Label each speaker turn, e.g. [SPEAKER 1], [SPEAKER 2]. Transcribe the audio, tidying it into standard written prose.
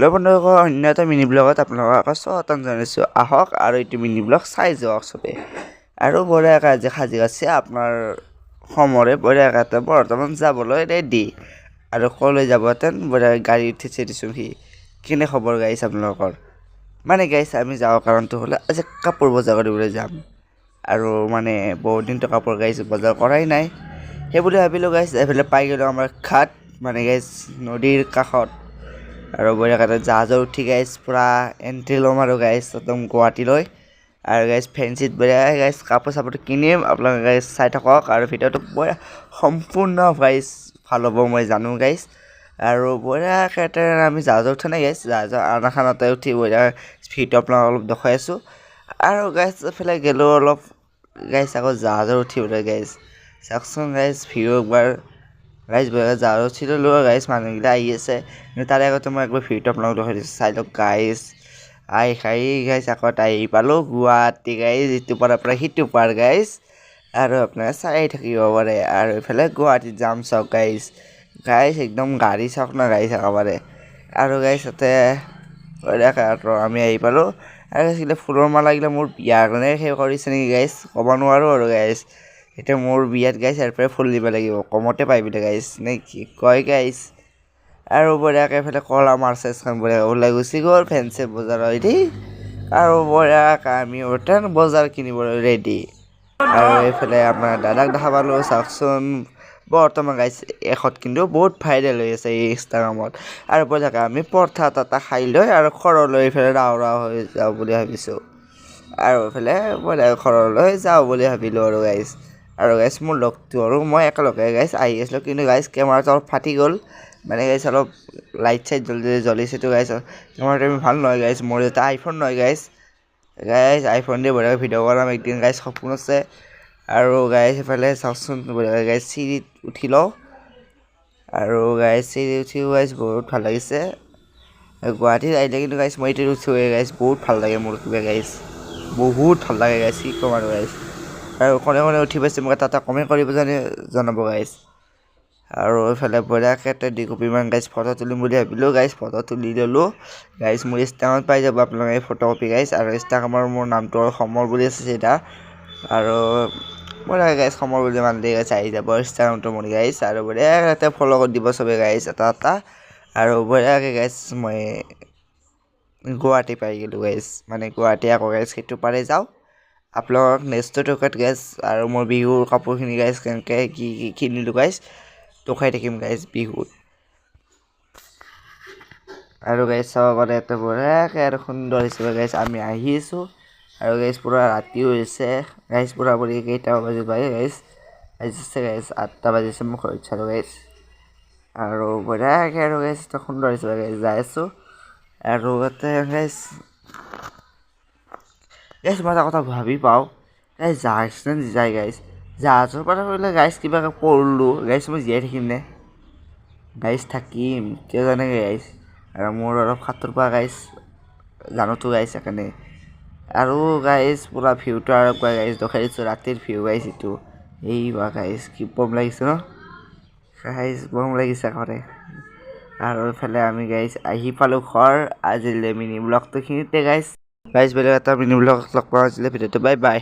[SPEAKER 1] Hello' বন্ধুসকল, অন্য এটা মিনি ব্লগত আপোনালোকক আকৌ স্বাগতম জনাইছোঁ। আহক আৰু এইটো মিনি ব্লগ চাই যাওক চবে। আৰু বঢ়িয়াকৈ আজি সাজি আছে আপোনাৰ সমৰে, বঢ়িয়াকৈ এটা বৰ্তমান যাবলৈ ৰেডি। আৰু ক'লৈ যাবহেঁতেন বঢ়িয়াকৈ গাড়ী উঠিছে দিছোঁ সি। কেনে খবৰ গাইছ আপোনালোকৰ? মানে গাইছ, আমি যাওঁ কাৰণটো হ'লে আজি কাপোৰ বজাৰ কৰিবলৈ যাম। আৰু মানে বহুত দিনটো কাপোৰ গাইছ বজাৰ কৰাই নাই, সেই বুলি ভাবিলোঁ গাইছ। এইফালে পাই গ'লোঁ আমাৰ ঘাট, মানে গাইছ নদীৰ কাষত। আৰু বঢ়িয়াকৈ জাহাজত উঠি গাইছ পূৰা এণ্ট্ৰি ল'ম আৰু গাইছ একদম গুৱাহাটীলৈ। আৰু গাইছ ফেঞ্চিত বঢ়িয়া গাইছ কাপোৰ চাপোৰ কিনিম। আপোনালোকে গাইছ চাই থাকক আৰু ভিডিঅ'টো বঢ়িয়া সম্পূৰ্ণ গাইছ ভাল হ'ব, মই জানো গাইছ। আৰু বঢ়িয়াকৈ আমি জাহাজত উঠা নাই গাইছ, জাহাজৰ আন এখনতে উঠি বঢ়িয়া ভিডিঅ' আপোনালোক অলপ দেখুৱাই আছোঁ। আৰু গাইছ এইফালে গ'লোঁ অলপ গাইছ আকৌ জাহাজত উঠিবলৈ। গাইছ চাওকচোন, গাইছ ভিউ একবাৰ গাইছ। বঢ়িয়া জাহাজত উঠি ল'লোঁ গাইছ, মানুহগিলা আহি আছে, কিন্তু তাৰে আগতে মই একবাৰ ভিউটো আপোনালোক দেখুৱাই দিছোঁ, চাই লওক গাইছ। আই খাই গাইছ, আকৌ আহি পালোঁ গুৱাহাটী গাইছ, ইটো পাৰৰ পৰা সিটো পাৰ গাইছ। আৰু আপোনালোকে চাই থাকিব পাৰে। আৰু এইফালে গুৱাহাটীত যাম, চাওক গাইছ। গাইছ একদম গাড়ী চাওক না গাইছ একেবাৰে। আৰু গাইছ তাতে আৰু আমি আহি পালোঁ। আৰু এইগিলা ফুলৰ মালাগিলা মোৰ বিয়াৰ কাৰণে সেই কৰিছে নেকি গাইছ, ক'ব নোৱাৰোঁ। আৰু গাইছ এতিয়া মোৰ বিয়াত গাইছ ইয়াৰ পৰাই ফুল দিব লাগিব, কমতে পাই বোলে গাইছ, নে কি কয় গাইছ? আৰু বঢ়িয়াকৈ এইফালে ক'লা মাৰ্চেছখন বঢ়িয়াকৈ ওলাই গুচি গ'ল ফেঞ্চি বজাৰৰ। আৰু বঢ়িয়াকৈ আমি বৰ্তমান বজাৰ কিনিবলৈ ৰেডি। আৰু এইফালে আমাৰ দাদাক দেখা পালোঁ, চাওকচোন। বৰ্তমান গাইছ এখত কিন্তু বহুত ভাইৰেল হৈ আছে এই ইনষ্টাগ্ৰামত। আৰু বঢ়িয়াকৈ আমি পৰঠা এটা খাই লৈ আৰু ঘৰলৈ এইফালে ৰাও ৰাও হৈ যাওঁ বুলি ভাবিছোঁ। আৰু এইফালে বঢ়িয়াকৈ ঘৰলৈ যাওঁ বুলি ভাবিলোঁ। আৰু গাইছ, আৰু গাইছ মোৰ লগটো আৰু মই একেলগে গাইছ আহি আছিলোঁ, কিন্তু গাইছ কেমেৰাটো অলপ ফাটি গ'ল। মানে গাইছ অলপ লাইট চাইট জ্বলি জ্বলিছেতো গাইছ, কেমেৰাটো ভাল নহয় গাইছ। মোৰ এটা আইফোন নহয় গাইছ। গাইছ আইফোন দি বঢ়িয়াকৈ ভিডিঅ' কৰাম একদিন গাইছ, সপোন আছে। আৰু গাইছ সেইফালে চাওকচোন, বঢ়িয়াকৈ গাইছ চিৰিত উঠি লওঁ। আৰু গাইছ চিৰি উঠিও গাইছ বহুত ভাল লাগিছে। গুৱাহাটীত আহিলে কিন্তু গাইছ মই এইটোত উঠোৱে গাইছ, বহুত ভাল লাগে মোৰ কিবা গাইছ, বহুত ভাল লাগে গাইছ, কি ক'ম আৰু গাইছ। আৰু কোনে কোনে উঠি পাইছে মোক এটা এটা কমেণ্ট কৰিব জনাব গাইছ। আৰু এইফালে বঢ়িয়াকৈ এটা 2 কপিমান গাইছ ফটো তুলিম বুলি ভাবিলোঁ। গাইছ ফটো তুলি ল'লোঁ। গাইছ মোৰ ইনষ্টাগ্ৰামত পাই যাব আপোনালোকে এই ফটো কপি গাইছ। আৰু ইনষ্টাগ্ৰামৰ মোৰ নামটো সমৰ বুলি আছে চিধা। আৰু বঢ়িয়া গাইছ, সমৰ বুলি মাৰিলে গাইছ আহি যাব ইনষ্টাগ্ৰামটো মোৰ গাইছ। আৰু বঢ়িয়াকৈ তাতে ফ'ল' কৰি দিব চবে গাইছ এটা এটা। আৰু বঢ়িয়াকৈ গাইছ মই গুৱাহাটী পাই গ'লোঁ গাইছ, মানে গুৱাহাটী আকৌ গাইছ সেইটো পাৰে যাওঁ। আপোনালোকক নেক্সট টকাত গাইছ আৰু মোৰ বিহুৰ কাপোৰখিনি গাইছ কেনেকৈ কি কি কিনিলোঁ গাইছ দেখুৱাই থাকিম গাইছ বিহুত। আৰু গাইছ চাব পাৰে ইয়াতে বঢ়িয়াকৈ আৰু সুন্দৰ হিচাপে গাইছ আমি আহি আছোঁ। আৰু গাইছ পূৰা ৰাতিও হৈছে গাইছ, পূৰাপুৰি কেইটা বাজিল পাই গাইছ? বাজিছে গাইছ 8টা বাজিছে, মই ঘৰত চালোঁ গাইছ। আৰু বঢ়িয়াকৈ আৰু গাইছ এটা সুন্দৰ হিচাপে গাইছ যাই আছোঁ। আৰু ইয়াতে গাইছ, গাইছ মই এটা কথা ভাবি পাওঁ গাইছ, জাহাজ যায় গাইছ, জাহাজৰ পৰা পৰিলে গাইছ কিবাকৈ পৰিলোঁ গাইছ, মই জীয়াই থাকিম নে গাইছ? থাকিম, কিয় জানে গাইছ? আৰু মোৰ অলপ সাঁতোৰ পৰা গাইছ জানোতো গাইছ, সেইকাৰণে। আৰু গাইছ পূৰা ভিউটো আৰু একবাৰ গাইছ দেখাই দিছোঁ, ৰাতিৰ ভিউ গাইছ এইটো। এই বা গাইছ, কি বম লাগিছে ন গাইছ, বম লাগিছে একেবাৰে। আৰু এইফালে আমি গাইছ আহি পালোঁ ঘৰ। আজিলৈ মিনি ব্লগটো এইখিনিতে গাইছ। গাইছ বেলেগ এটা মিনি ব্লগ লগ পাওঁ, আজিলৈ ভিডিঅ'টো বাই বাই।